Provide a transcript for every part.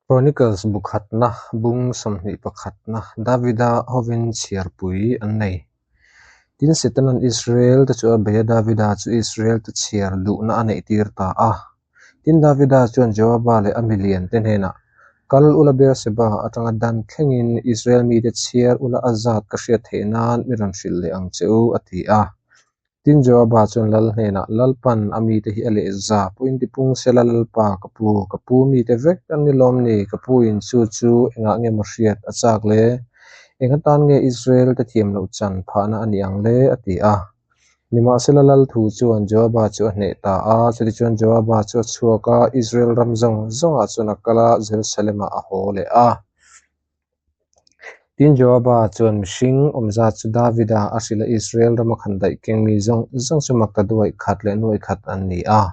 Chronicles bu khatna, bung 21na, Davida hovin chhiarpui an nei. Tin, Setanan Israel te chu a bei a, Davida chu Israel te chhiar duhna a neih tir ta a. Tin, Davida chuan Joaba leh a milian te hnenah, Kal ula Beerseba atanga Dan thlengin Israel mite chhiar ula a zat ka hriat theih nan mi rawn hrilh leh ang che u, a ti a. Tin, Joaba chuan lal hnenah, Lalpan a mite hi a leh za pawhin tipung sela Lalpa ka pu, ka pu mite vek an ni lawm ni? Ka puin chu chu engah nge maw hriat a chak le? Eng atan nge Israel te thiam loh chan phahna a ni ang le? a ti a. Nimahsela lal thu chuan Joaba chu a hneh ta a, chutichuan Joaba chu a chhuak a, Israel ram zawng zawngah chuan a kal a, Jerusalem-ah a haw leh a. Tin, Joaba chuan mihring awmzat chu Davida a hrilh a, Israel rama khandaih keng mi zawng zawng chu makta duaih khat leh nuaih khat an ni a.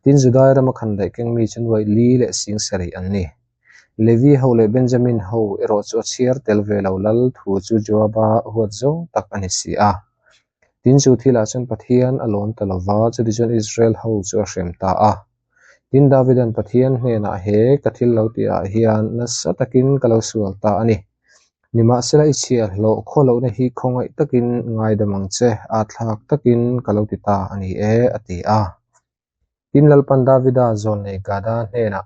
Tin, Judai rama khandaih keng mi chu nuaih li leh sing sarih an ni. Levi ho leh Benjamin ho erawh chu a chhiar tel ve lo lal thu chu Joaba huat zawng tak a ni si a. Tin, chu thilah chuan Pathian a lawm ta lo va, chutichuan Israel ho chu a hrem ta a. Tin, Davida'n Pathian hnenah he ka thil lo tihah hian nasa takin ka lo sual ta a ni. Nimahsela i chhiah hlawh khaw lohna hi khawngaih takin ngaidam ang che, aa thlak takin ka lo ti ta a ni e, a ti a. Tin, Lalpan Davida zawn nei Gada hnenah,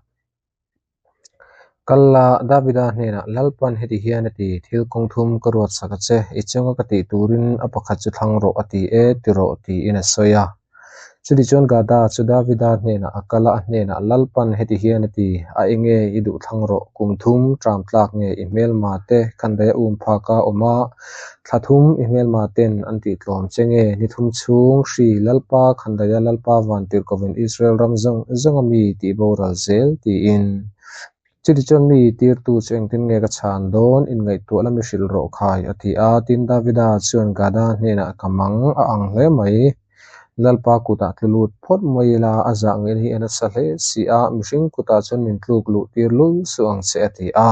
Kal la, Davida hnenah, Lalpan heti hian a ti, Thil kawng thum ka ruat sak a che, i chunga ka tih turin a pakhat chu thlang rawh a ti e, ti rawh, tiin a sawi a. Chutichuan Gada chu Davida hnenah a kal a, a hnenah, Lalpan heti hian a ti, A enge i duh thlang rawh, kum thum ṭam tlak nge i hmelma te khandaih a um phak a awm a, thla thum i hmelma ten an tih tlawm che nge, ni thum chhung hri Lalpa khandaih a Lalpa vantirhkovin Israel ram zawng zawng a mi tih boral zel tiin. Chutichuan mi tirtu chu engtin nge ka chhan dawn, inngaihtuah la mi hrilh rawh khai, a ti a. Tin, Davida chuan Gada hnenah ka mang a ang hle mai. Lalpa kutah tlu lut phawt mai ila, a zah ngei hi a nasa hle si a, mihring kutah chuan min tluk luh tir lul suh ang che, a ti a.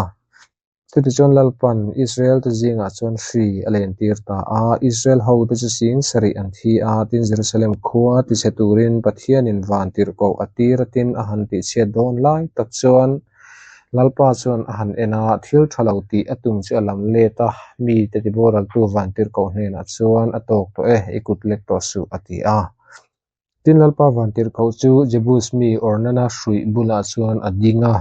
Chutichuan Lalpan Israel te zingah chuan hri a lentir ta a, Israel hote chu sing sarih an thi a, tin Jerusalem khua tichhe turin Pathianin van tirhkoh a tir a tin a han tihchhiat dawn lai tak chuan Lalpa chuan a han en a, thil tha lo tih a tum chu a lam let a, mite tiboraltu van tirhkoh hnenah chuan a tawk tawh e, i kut lek tawh suh a ti a. Tin Lalpa van tirhkoh chu Jebus mi Ornana hruih bulah chuan a ding a.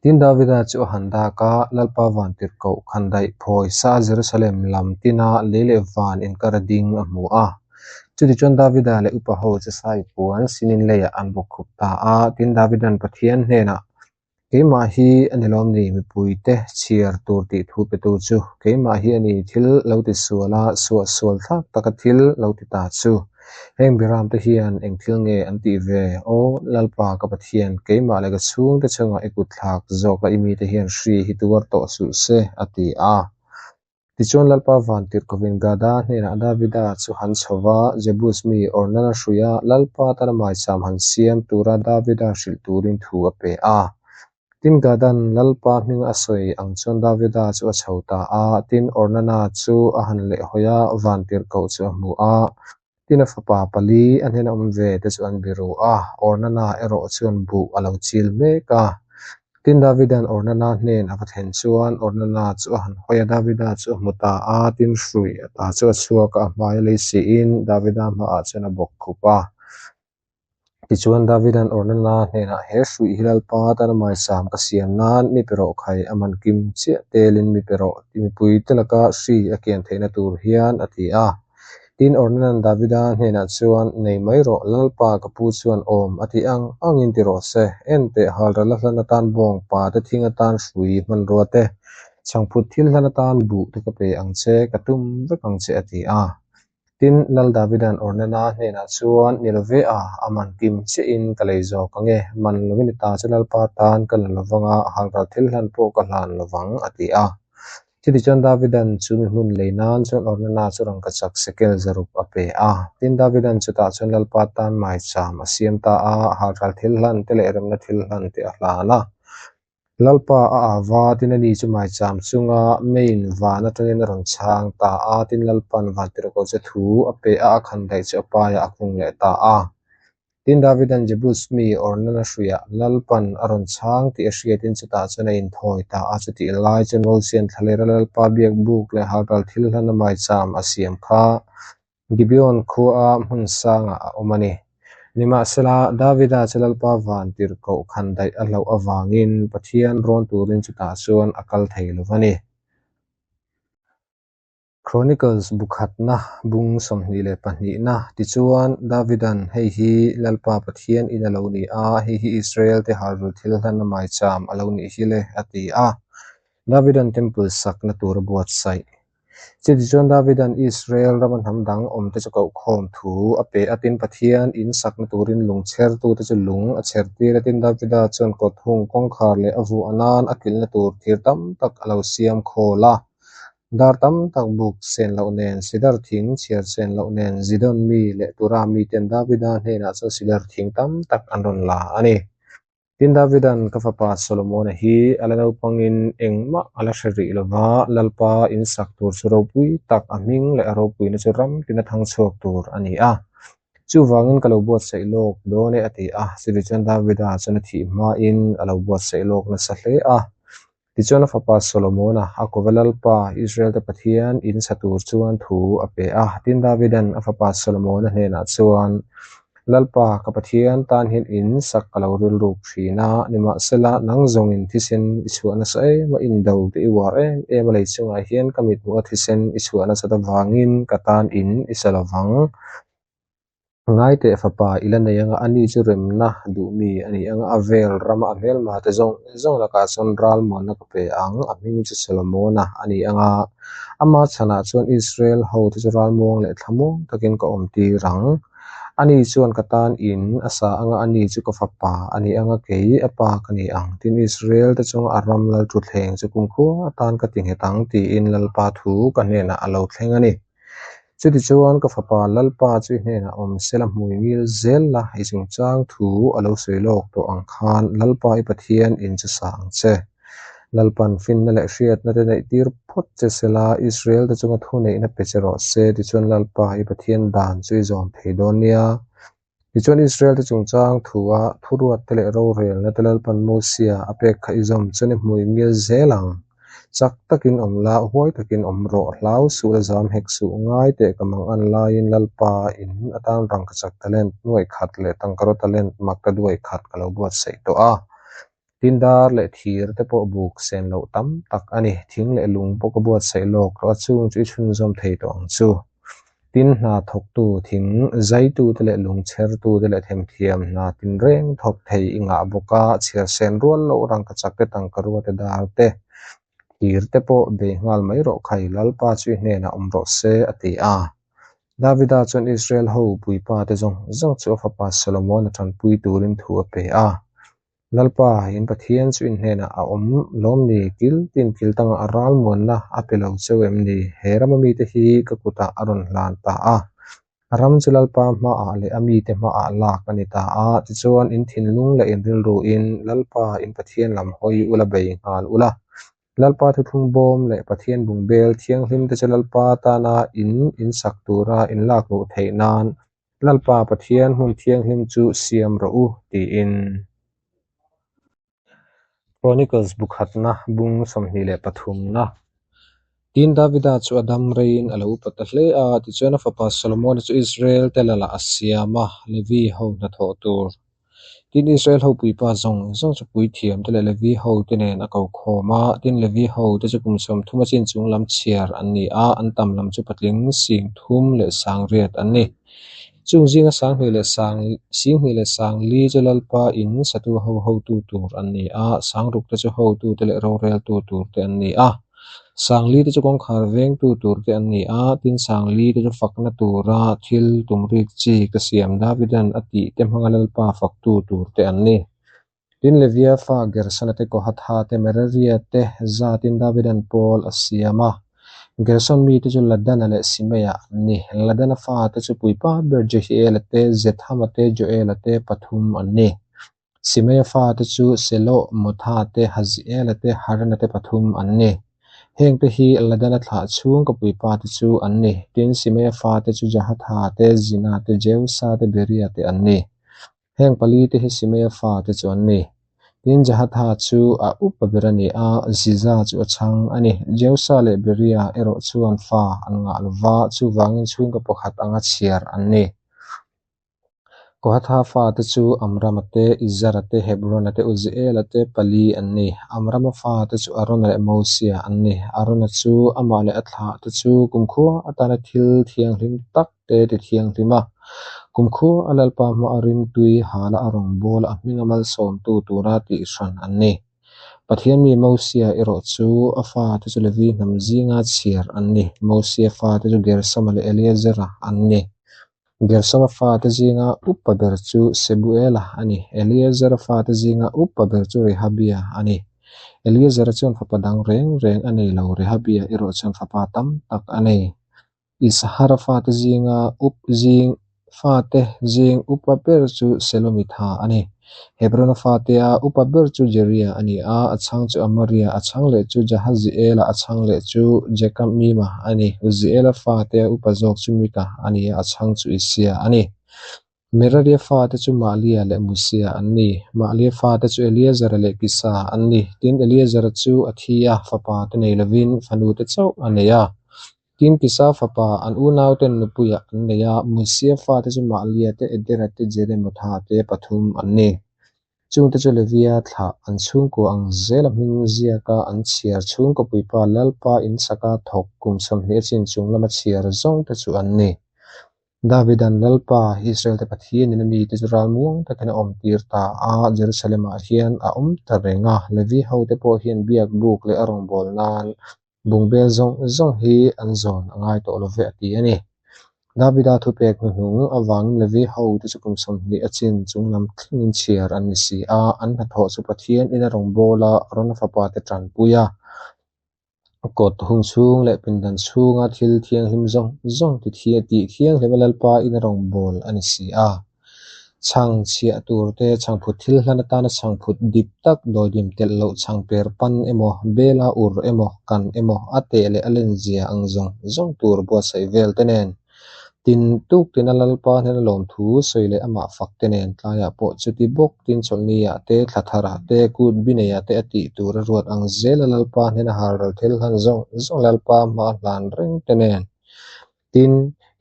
Tin Davida chu a han dak a, Lalpa van tirhkoh khandaih phawi sa Jerusalem lam tina lei leh van inkar a ding a hmu a. Chutichuan Davida leh upa ho chu sai puan sinin leiah an bawk khup ta a. Tin Davida'n Pathian hnenah, Keimah hi a ni lawm ni mipuite chhiar tur tih thu petu chu? Keimah hi a ni thil lo ti sual a, suah sual thlak taka thil lo ti ta chu. Heng biramte hian eng thil nge an tih ve? Aw Lalpa ka Pathian, keimah leh ka chhungte chungah i kut thlak zawk la i mite hian hri hi tuar tawh suh se, a ti a. Tichuan Lalpa vantirhkovin Gada hnenah Davida chu han chho va, Jebus mi Ornan a hrui a, Lalpa tana maicham han siam tura Davida hrilh turin thu a pe a. Tin Gadan Lalpa hming a sawi ang chuan Davida chu a chho ta a, tin Ornana chu a han lehhawi a, vantirhkoh chu a hmu a. Tin a fapa pali a hnena awm ve te chu an biru a, Ornana erawh chuan buh a lo chil mek a. Tin Davidan Ornana hnen a va thlen chuan Ornana chu a han hawi a, Davida chu a hmu ta a, tin hrui a ta chu a chhuak a, a hmai a lei siin Davida hmaah chuan a bawk khup a. Tichuan Davida'n Ornana hnenah, He hruih hi Lalpa tana maisam ka siam nan mi pe rawh khai, a man kim chiah telin mi pe rawh ti mipui te laka hri a kian theihna tur hian, a ti a. Tin, Ornana'n Davida hnenah chuan, Nei mai rawh, Lalpa ka pu chuan awm a ti ang angin ti rawh se, enteh halral a hlan atan bawng pa te thing atan hrui hmanrua te, chhangphut thil hlan atan buh te ka pe ang che, ka tum vek ang che, a ti a. Tin, Lal Davida'n Ornana hnenah chuan, Ni lo ve a, a man kim chiahin ka lei zawk ang e, man lovin i ta chu Lalpa tan ka la lovang a, halral thil hlan pawh ka hlan lovang, a ti a. Chutichuan Davida'n chu mi hmun lei nan chuan Ornana chu rangkachak sekel zaruk a pe a. Tin, Davida'n chutah chuan Lalpa tan maicham a siam ta a, halral thil hlan te leh remna thil hlan te a hlan a. Lalpa a ava tin ani chu maicham chunga main van atangin a rawn chhang ta a, tin Lalpa'n vantirhkoh che thu a pe a, a khan daih chu a paiah a kung leh ta a. Tin, Davida'n Jebus mi Ornana hruiah Lalpa'n a rawn chhang tih a hriatin chutah chuan a inthawi ta a. Chutih lai chuan Mosia'n thlalera Lalpa biak buk leh halral thil hlan a maicham a siam kha Gibeon khua hmun sangah a awm a ni. Nimahsela, Davida chu Lalpa van tirhkoh khandaih a hlauh avangin Pathian rawn turin chutah chuan a kal thei lo va ni. Chronicles bu khatna bung 22na Tichuan, Davida'n, Hei hi Lalpa Pathian in a lo ni a, hei hi Israel-te halral thil hlanna maicham a lo nih hi le, a ti a. Davida'n temple sakna tur a buatsaih. Chutichuan Davida'n Israel rama hnam dang awmte chu kohkhawm thu a pe a, tin Pathian in sakna turin lung chhertute chu lung a chhertir a, tin Davida chuan kawt hung kawngkhar leh a vuah nan a kilhna tur thir tam tak a lo siam khawl a. Dar tam tak buk sen loh nen, sidar thing chhiar sen loh nen Zidon mi leh Tura miten Davida hnenah chuan sidar thing tam tak an rawn la a ni. Tin, Davida'n ka fapa Solomona hi a la naupangin engmah a la hre rih lo va, Lalpa in sak tur chu ropui tak a hming leh a ropuina chu ram tina thang chhuak tur a ni a. Chuvangin ka lo buatsaih lawk dawn e a ti a. Chutichuan Davida chuan a thih hmain a lo buatsaih lawk nasa hle a. Tichuan a fapa Solomona a kova Lalpa, Israel-te Pathian in sa tur chuan thu a pe a. Tin, Davida'n a fapa Solomona hnenah chuan, Lalpa, ka Pathian tan hian in sak ka lo rilruk thin a, nimahsela nang zawngin thisen i chhuah nasa em a, indo te i uar em em a, lei chungah hian ka mithmuha thisen i chhuah nasat avangin ka tan in i sa lovang. Ngaiteh fapa i la nei anga ani chu remna duh mi a ni anga a vel rama a hmelma te zawng zawng lakah chuan ralmuanna ka pe ang, a hming chu Solomona a ni anga ama chhanah chuan Israel ho te chu ralmuang leh thlamuang takin ka awm tir ang. Ani chuan ka tan in a sa anga ani chu ka fapa a ni anga kei a pa ka ni ang. Tin Israel te chunga a ram lal thutthleng chu kumkhua atan ka ti nghet ang tiin Lalpa thu ka hnenah a lo thleng a ni. Chutichuan ka fapa Lalpa chu i hnenah awm sela hmui ngil zel la, i chungchang thu a lo sawi lawk tawh ang khan Lalpa i Pathian in chu sa ang che. Lalpan finna leh hriatna te neih tir phawt che sela, Israel te chunga thuneihna pe che rawh se, tichuan Lalpa i Pathian dan chu i zawm thei dawn nia. Tichuan Israel te chungchang thua thuruat te leh rorelna te Lalpan Mosia a pek kha i zawm chuan i hmui ngil zel ang. Chak takin awm la, huai takin awm rawh, hlau suh la zam hek suh, ngai teh ka mang an laiin Lalpa in atan rangkachak talent nuaih khat leh tangkaraw talent makta duaih khat ka lo buatsaih tawh a. Tin dar leh thir te pawh buk sen loh tam tak a ni. Thing leh lung pawh ka buatsaih lawk tawh a, chung chu i chhunzawm thei tawh ang chu. Tin hna thawktu, thing zaitute leh lung chhertute leh themthiam hna tinreng thawk thei i ngah bawk a, chhiar sen rual loh rangkachak te, tangkarua te, dar te, thir te pawh bei nghal mai rawh khai, Lalpa chu i hnenah awm rawh se, a ti a. Davida chuan Israel ho puipa te zawng zawng chu a fapa Solomon-a tanpui turin thu a pe a. Lalpa, in Pathian chu in hnenah a awm lawm ni? Kil tin kil tangah a ral muanna a pe lo cheu em ni? He rama mite hi ka kutah a rawn hlan ta a. A ram chu Lalpa hmaah leh a mite hmaah lak a ni ta a. Tichuan, in thinlung leh in rilruin Lalpa, in Pathian lam hawi ula bei nghal ula. Lalpa thuthlung bawm leh Pathian bungbel thianghlim te chu Lalpa tana in insak tura in lak luh theih nan Lalpa Pathian hmun thianghlim chu siam rawh u, tiin. Chronicles bu khatna bung 23na. Tin, Davida chu a dam reiin a lo upa ta hle a, tichuan a fapa Solomona chu Israel te lalah a siam a, Levi ho hnathawh tur. Tin, Israel ho puipa zawng zawng chu puithiam te leh Levi ho te nen a ko khawm a, tin, Levi ho te chu kum 30 a chin chung lam chhiar an ni a, an tam lam chu patling sing thum leh sang riat an ni. Chung zinga 2000 leh sang 2000 leh 4000 chu Lalpa in satu ho hotu tur an ni a, 6000 te chu hotu te leh roreltu tur te an ni a. 4000 te chu kawngkhar vengtu tur te an ni a, tin 4000 te chu fakna tura thil tum rik chi ka siam Davida'n a tih te hmanga Lalpa faktu tur te an ni. Tin Levia fa Gersona te Kohatha te Meraria te zatin Davida'n pawl a siam a. Gerson mite chu Ladana leh Simeia an ni. Ladana fate chu puipa ber Jehiela te, Zethama te, Joela te pathum an ni. Simeia fate chu Selo, Motha te, Haziela te, Harana te pathum an ni. Hengte hi Ladana thlah chhung ka puipa te chu an ni. Tin, Simeia fate chu Jahatha te, Zina te, Jeusa te, Beria te an ni. Heng palite hi Simeia fate chu an ni. Tin, Jahatha chu a upa ber a ni a, Ziza chu a chhang a ni. Jeusa leh Beria erawh chuan fa an ngah lo va, chuvangin chhungkaw pakhat anga chhiar an ni. Kohatha fate chu Amrama te, Izara te, Hebrona te, Uziela te pali an ni. Amrama fate chu Arona leh Mosia an ni. Arona chu amah leh a thlahte chu kumkhua atana thil thianghlim tak te ti thianghlim a. Kumkhua a Lalpa hma a rimtui hala a rawngbawla a hminga malsawmtu tura tihhran an ni. Pathian mi Mosia erawh chu a fate chu Levi hnam zinga chhiar an ni. Mosia fate chu Gersoma leh Eliezera an ni. Gersoma fate zinga upa ber chu Sebuela a ni. Eliezera fate zinga upa ber chu Rehabia a ni. Eliezera chuan fapa dang reng reng a nei lo, Rehabia erawh chuan fapa tam tak a nei. Isahara fate zinga up zing fate zing upa ber chu Selomitha a ni. Hebrona fatea upa ber chu Jeria a ni a, a chhang chu Amaria, a chhang leh chu Jahaziela, a chhang leh chu Jekamima a ni. Uziela fatea upa zawk chu Mika a ni a, a chhang chu Isia a ni. Meraria fate chu Mahlia leh Musia an ni. Mahlia fate chu Eleazara leh Kisa an ni. Tin, Eleazara chu a thi a, fapa te nei lovin fanute chauh a nei a. Tin, Kisa fapa an unauten nupuiah an nei a, Musia fate chu Mahlia te, Edera te, Jeremotha te pathum an ni. Chungte chu Levia thlah an chhungkua ang zela hming ziaka an chhiar chhungkaw puipa Lalpa insaka thawk kum 20 a chin chung lama chhiar zawngte chu an ni. Davidan Lalpa, Israel-te Pathianin a mite chu ralmuang takin a awmtir ta a, Jerusalem-ah hian a awm ta reng a. Levi hote pawh hian biak buk leh a rawngbâwl nân bungbel zawng zawng hi an zawn a ngai tawh lo ve a ti a ni. Davida thupek hnuhnung avangin Levi hote chu kum 20 a chin chung lam thlengin chhiar an ni si a, an hnathawh chu Pathian ina rawngbâwl a, Arona fapate tanpui a. Kawt hung chhung leh pindan chhunga thil thianghlim zawng zawng ti tih thianghlima Lalpa in a rawngbâwl a ni si a. Chhang chhiah tur te, chhangphut thil hlan atana chhangphut dip tak dawidim telh loh chhang per pan emaw, bela ur emaw, kan emaw, a teh leh a lenzia ang zawng zawng tur buatsaih vel te nen. Tin, tuk tina Lalpa hnena lawmthu sawi leh amah fak te nen tlaiah pawh chuti bawk tin chawlhniah te, thla tharah te, kut bineiah te a tih tur a ruat ang zela Lalpa hnena halral thil hlan zawng zawng Lalpa hma hlan reng te nen. Tin,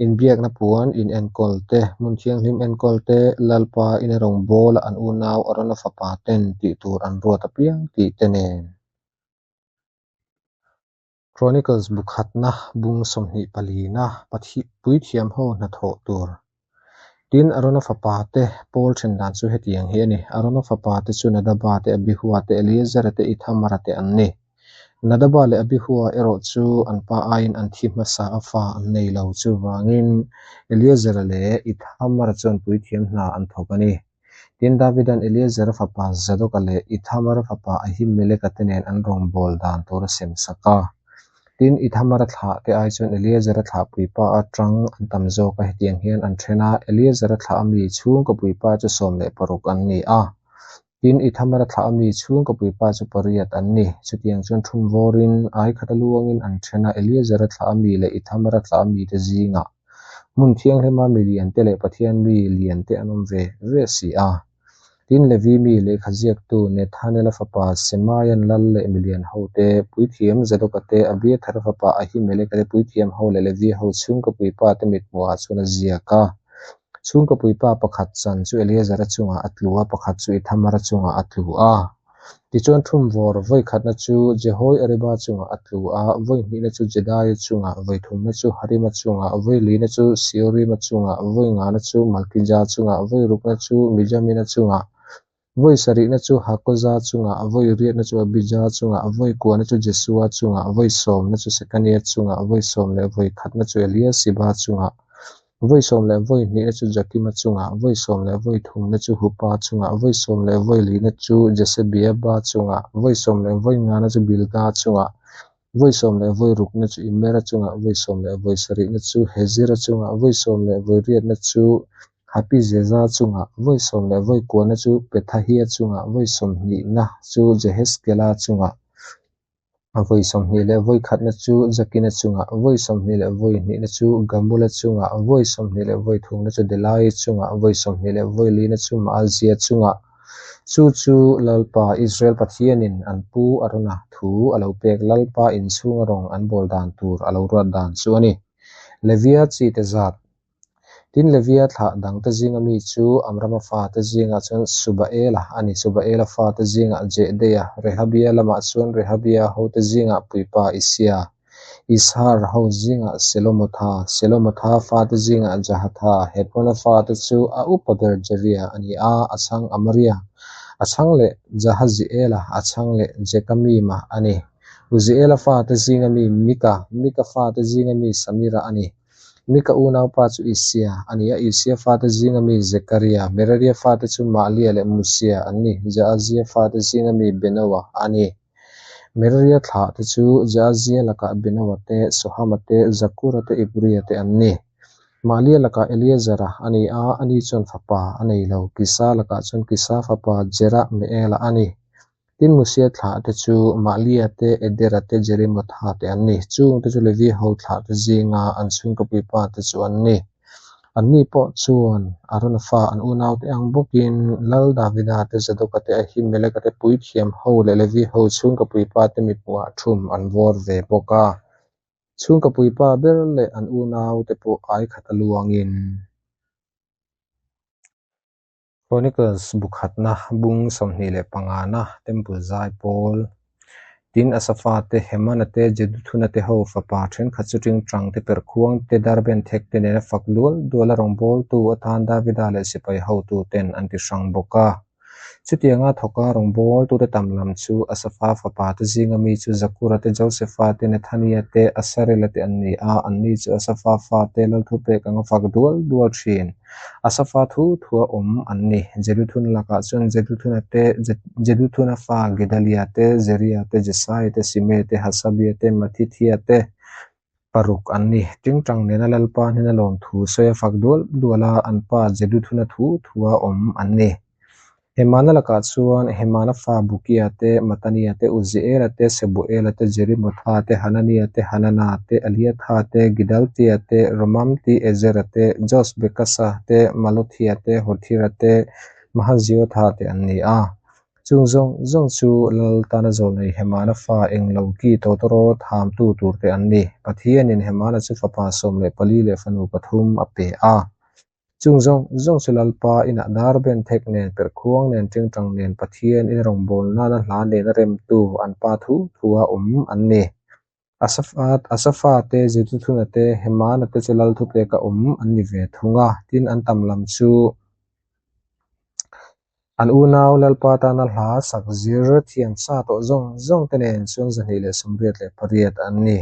inbiakna puan in enkawl te, hmun thianghlim enkawl te, Lalpa ina rawngbawla an unau Arona fapa ten tih tur an ruat apiang tih te nen. Chronicles bu khatna bung 24na Puithiam ho hnathawh tur. Tin, Arona fapa te pawl then dan chu hetiang hi a ni. Arona fapa te chu Nadaba te, Abihua te, Eleazara te, Ithamara te an ni. Nadaba leh Abihua erawh chu an pa aiin an thi hmasa a fa an nei lo. Chuvangin Eleazara leh Ithamara chuan puithiam hna an thawk a ni. Tin, Davida'n Eleazara fapa Zadoka leh Ithamara fapa Ahimeleka te nen an rawngbâwl dan tur a sem sak a. Tin, Ithamara thlah te ai chuan Eleazara thlah puipa aṭang an tam zawk a, hetiang hian an ṭhen a, Eleazara thlah a mi chhungkaw puipa chu 16 an ni a. Tin, Ithamara thlah a mi chhungkaw puipa chu pariat an ni. Chutiang chuan ṭhum vawrin ai khat a luangin an ṭhen a, Eleazara thlah a mi leh Ithamara thlah a mite zingah Hmun thianghlima mi liante leh Pathian mi liante an awm ve ve si a. Tin, Levi mi lehkha ziaktu Nethanela fapa Semaian lal leh milian hote, puithiam Zadoka te, Abiathara fapa Ahimeleka te, puithiam ho leh Levi ho chhungkaw puipa te mithmuhah chuan a ziak a. Chhungkaw puipa pakhat chan chu Eleazara chungah a tlu a, pakhat chu Ithamara chungah a tlu a. Tichuan thumvawr vawi khatna chu Jehoiariba chungah a tlu a, vawi hnihna chu Jedaia chungah, vawi thumna chu Harima chungah, vawi lina chu Siorima chungah, vawi ngana chu Malkija chungah, vawi rukna chu Mijamina chungah, vawi sarihna chu Hakoza chungah, vawi riatna chu Abija chungah, vawi kuana chu Jesua chungah, vawi sawmna chu Sekania chungah, vawi sawm leh vawi khatna chu Eliasiba chungah, Vawi sawm leh vawi hnihna chu Jakima chungah, vawi sawm leh vawi thumna chu Hupa chungah, vawi sawm leh vawi lina chu Jesebiaba chungah, vawi sawm leh vawi ngana chu Bilga chungah, vawi sawm leh vawi rukna chu Imera chungah, vawi sawm leh vawi sarihna chu Hezira chungah, vawi sawm leh vawi riatna chu Hapizeza chungah, vawi sawm leh vawi kuana chu Pethahia chungah, vawi sawmhnihna chu Jehezkela chungah. Vawi 20 leh vawi khatna chu Jakina chungah, vawi 20 leh vawi hnihna chu Gamula chungah, vawi 20 leh vawi thumna chu Delaia chungah, vawi 20 leh vawi lina chu Maazia chungah. Chu chu Lalpa, Israel Pathianin an pu Arona thu a lo pek Lalpa inchhunga rawng an bawl dan tur a lo ruat dan chu a ni. Levia chite zat. Tin, Levia thlah dangte zinga mi chu Amrama fate zingah chuan Subaela a ni. Subaela fate zingah Jehdeia, Rehabia lamah chuan Rehabia hote zingah puipa Isia, Ishar ho zingah Selomotha, Selomotha fate zingah Jahatha, Hebrona fate chu a upa ber Jeria a ni a, a chhang Amaria, a chhang leh Jahaziela, a chhang leh Jekamima a ni. Uziela fate zinga mi Mika, Mika fate zinga mi Samira a ni. Mika unaupa chu Isia a ni a, Isia fate zinga mi Zekaria, Meraria fate chu Mahlia leh Musia an ni, Jaazia fate zinga mi Benoa a ni. Meraria thlah te chu Jaazia lakah Benoa te, Sohama te, Zakura te, Ibria te an ni. Mahlia lakah Eleazara a ni a, ani chuan fapa a nei lo, Kisa lakah chuan Kisa fapa Jerahmeela a ni. Tin, Musia thlah te chu Mahlia te, Edera te, Jerimotha te an ni. Chung te chu Levi ho thlah te zinga an chhungkaw puipa te chu an ni. Anni pawh chuan Arona fa an unaute ang bawkin Lal Davida te, Zadoka te, Ahimeleka te, puithiam ho leh Levi ho chhungkaw puipa te mithmuhah thum an vawr ve bawk a. Chhungkaw puipa ber leh an unaute pawh ai khat a luangin. Chronicles bu khatna bung 25na Temple zai pawl. Tin, Asafa te, Hemana te, Jeduthuna te ho fapa thenkhat chu tingtang te, perhkhuang te, darben thek te nena fak dual dual a rawngbawltu atan Davida leh sipai hotuten an ti hrang bawk a. Chutianga thawka rawngbawltute tam lam chu Asafa fapate zinga mi chu Zakura te, Josefa te, Nethania te, Asarela te an ni a, anni chu Asafa fate Lalthupek anga fak dual dual thin. Asafa thu thua awm an ni. Jeduthun lakah chuan Jeduthuna te, Jeduthuna fa Gedalia te, Zeria te, Jesaia te, Simei te, Hasabia te, Mathithia te paruk an ni. Tingtang nena Lalpa hnena lawmthu sawi a fak dual dual a, an pa Jeduthuna thu thua awm an ni. Hemana lakah chuan Hemana fa Bukia te, Matania te, Uziela te, Sebuela te, Jerimotha te, Hanania te, Hanana te, Eliatha te, Gidaltia te, Romamti Ezera te, Josbekasa te, Malothia te, Hothira te, Mahaziotha te an ni a. Chung zawng zawng chu Lal tana zawlnei Hemana fa englo ki tawtawrawt hamtu turte an ni. Pathianin Hemana chu fapa 14 leh fanu pathum a pe a. Chung zawng zawng chu Lalpa inah dar ben thek nen, perhkhuang nen, tingtang nen, Pathian in rawngbâwl nana hla nena remtu an pa thu thua awm an ni. Asafa te, Jeduthuna te, Hemana te chu Lal thupeka awm an ni ve thung a, tin an tam lam chu an unau Lalpa tana hla sak zir thiam sa tawh zawng zawng te nen chuan 288 an ni.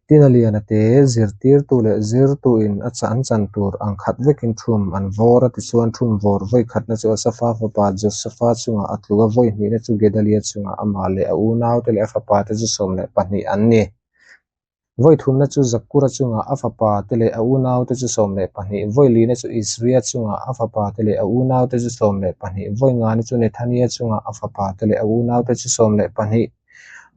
Tin a lian a te, zirtirtu leh zirtuin a an chan tur ang khat vekin thum an vawr a, tichuan thum vawr vawi khatna chu Asafa fapa Josefa chungah a tlu a, vawi hnihna chu Gedalia chungah amah leh a unaute leh a fapate chu 12 an ni. Vawi thumna chu Zakura chungah a fapate leh a unaute chu 12, vawi lina chu Isria chungah a fapate leh a unaute chu 12, vawi ngana chu Nethania chungah a fapate leh a unaute chu 12,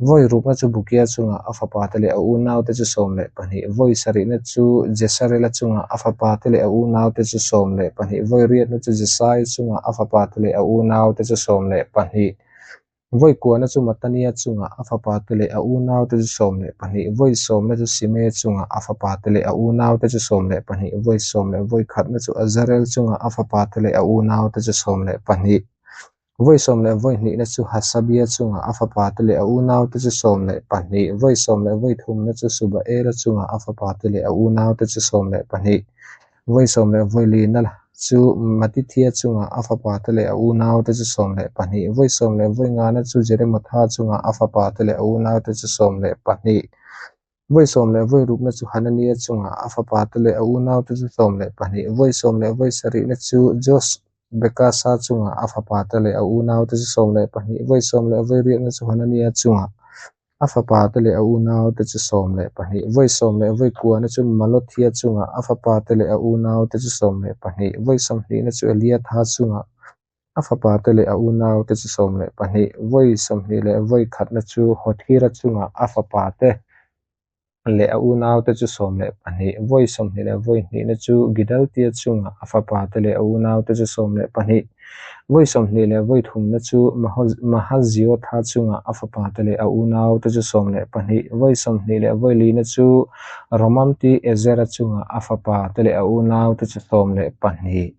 Vawi rukna chu Bukia chungah a fapate leh a unaute chu 12, vawi sarihna chu Jesarela chungah a fapate leh a unaute chu 12, vawi riatna chu Jesaia chungah a fapate leh a unaute chu 12, vawi kuahna chu Matania chungah a fapate leh a unaute chu 12, vawi sawmna chu Simea chungah a fapate leh a unaute chu 12, vawi sawm leh vawi khatna chu Azarel chungah a fapate leh a unaute chu 12. Vawi sawm leh vawi hnihna chu Hasabia chungah a fapate leh a unaute chu 12, vawi sawm leh vawi thumna chu Subaela chungah a fapate leh a unaute chu 12, vawi sawm leh vawi lina chu Matithia chungah a fapate leh a unaute chu 12, vawi sawm leh vawi ngana chu Jeremotha chungah a fapate leh a unaute chu 12. Vawi sawm leh vawi rukna chu Hanania chungah a fapate leh a unaute chu 12, vawi sawm leh vawi sarihna chu Josbekasa chungah a fapate leh a unaute chu 12, vawi sawm leh vawi riatna chu Hanania chungah a fapate leh a unaute chu 12, vawi sawm leh vawi kuahna chu Malothia chungah a fapate leh a unaute chu 12, vawi sawmhnihna chu Eliatha chungah. A fapate leh a unaute chu 12. Vawi 21na chu Hothira chungah a fapate leh a unaute chu 12. Vawi 22na chu Gidaltia chungah a fapate leh a unaute chu 12. Vawi 23na chu Mahaziotha chungah a fapate leh a unaute chu 12. Vawi 24na chu Romamti Ezera chungah a fapate leh a unaute chu 12.